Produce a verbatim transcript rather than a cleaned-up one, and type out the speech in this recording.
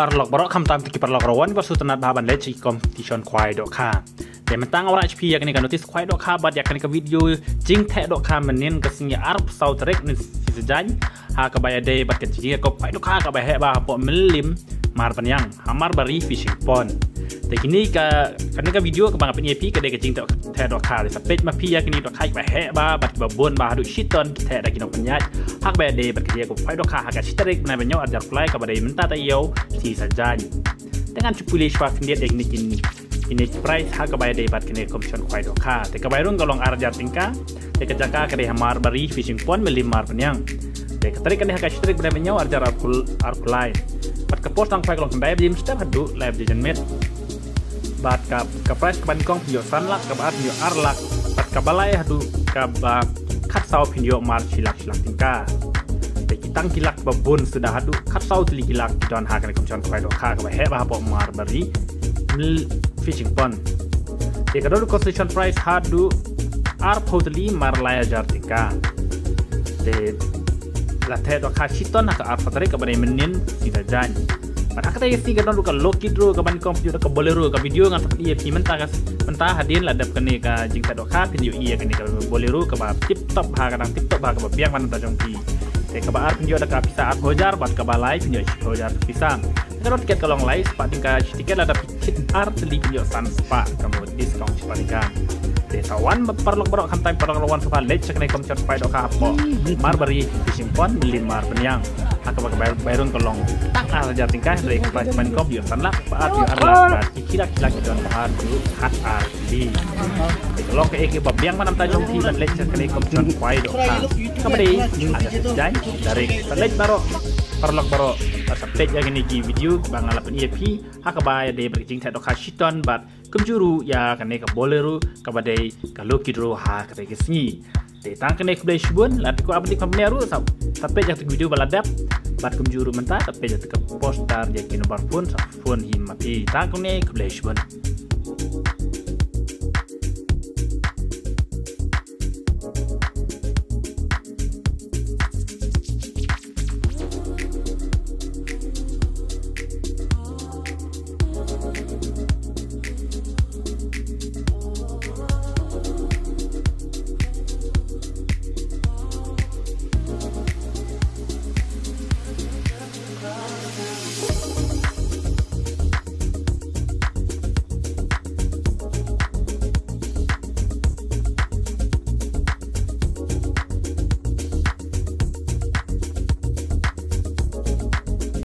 Paralok baroh, khamtam te ki paralok ruh wan ba sngewtynnat bha ban leit sha ki competition khwai dohkha. Te mynta nga wanrah sha phi ïa kane ka notice khwai dohkha bad ïa kane ka video jingtheh dohkha mynnin ka sngi arphew saw tarik Naiwieng Saitjaiñ, ha kaba ïadei bad ka jingïakob khwai dohkha kaba heh bha hapoh Mylliem Marbaniang, ha Marbari Fishing Pond. Te kine ka, kane ka video kaba nga pyni ïa phi ka dei ka jingtheh dohkha. Te sa peit ma phi ïa kine ki dohkha kiba heh bha bad kiba bun bha, haduh shi ton ki theh da ki nongpynïaid ha kaba ïadei bad ka jingïakob khwai dohkha ha ka shi tarik bnai ba ñiew, arhajar July, kaba dei mynta, taïew Naiwieng Saitjaiñ. Te ngan shu pule shuwa khyndiat ïa kine ki, kine ki prize ha kaba ïadei bad kane ka competition khwai dohkha. Te ka bai rung ka long arhajar tyngka. Te ka jaka ka dei ha Marbari Fishing Pond, Mylliem Marbaniang. Te ka tarik ka dei ha ka shi tarik bnai ba ñiew, arhajar arphew lai. Bad ka por sdang khwai ka long khyndai baje mynstep haduh lai baje janmiet. Bad ka, ka prize kaba nyngkong phin ïoh san lak, kaba ar phin ïoh ar lak, bad kaba lai haduh kaba khatsaw phin ïoh mar shi lak, shi lak tyngka. Te ki tang ki lak ba bun suda, haduh khatsaw tylli ki lak ki don ha kane ka competition khwai dohkha kaba heh bha hapoh Marbari Fishing Pond. Te ka don consolation prize haduh arphew tylli mar lai hajar tyngka. Te la theh dohkha shi ton ha ka arphew tarik kaba dei mynnin Saitjaiñ. Bad ha katei ka sngi ka don ruh ka lucky draw kaba nyngkong phin ïoh da ka Bolero. Ka video ngan sa pyni ïa phi mynta ka, mynta hadien la dep kane ka jingtheh dohkha phin ïohi ïa kane ka Bolero kaba tip top bha, ka dang tip top bha, kaba biang bha na bynta jong phi. Te kaba ar phin ïoh da ka pisa arphew hajar bad kaba lai phin ïoh shiphew hajar pisa. Ka don tiket ka long lai spah tyngka shi tiket, lada phi khit ar tylli phin ïoh san spah, ka mut discount spah tyngka. Te sa wan ba paralok baroh, khamtam paralok ruh wan sngewbha leit sha kane ka competition khwai dohkha hapoh Marbari Fishing Pond, Mylliem Marbaniang. Ha kaba ka bai, bai rung ka long tang arhajar tyngka, hynrei ka prize kaba nyngkong phin ïoh san lak, kaba ar phin ïoh ar lak, bad ki lak, ki lak ki don bha haduh khat ar tylli. Te ka long kaei kaba biang bha na bynta jong phi ban leit sha kane ka competition khwai dohkha kaba dei ha ka Saitjaiñ. Te leit baroh, paralok baroh, sa peit ïa kine ki video ba nga la pyni ïa phi ha kaba ïadei bad ka jingtheh dohkha shi ton bad kumjuh ruh ïa kane ka Bolero kaba dei ka lucky draw ha katei ka sngi. Te tang kane, khublei shibun. Lada phi kwah ban tip kumne ruh sa, sa peit ïa kata ka video ba la dep. Bad kumjuh ruh mynta sa peit ïa kata ka poster, ïa ki number phone, sa phone hi ma phi. Tang kane, khublei shibun.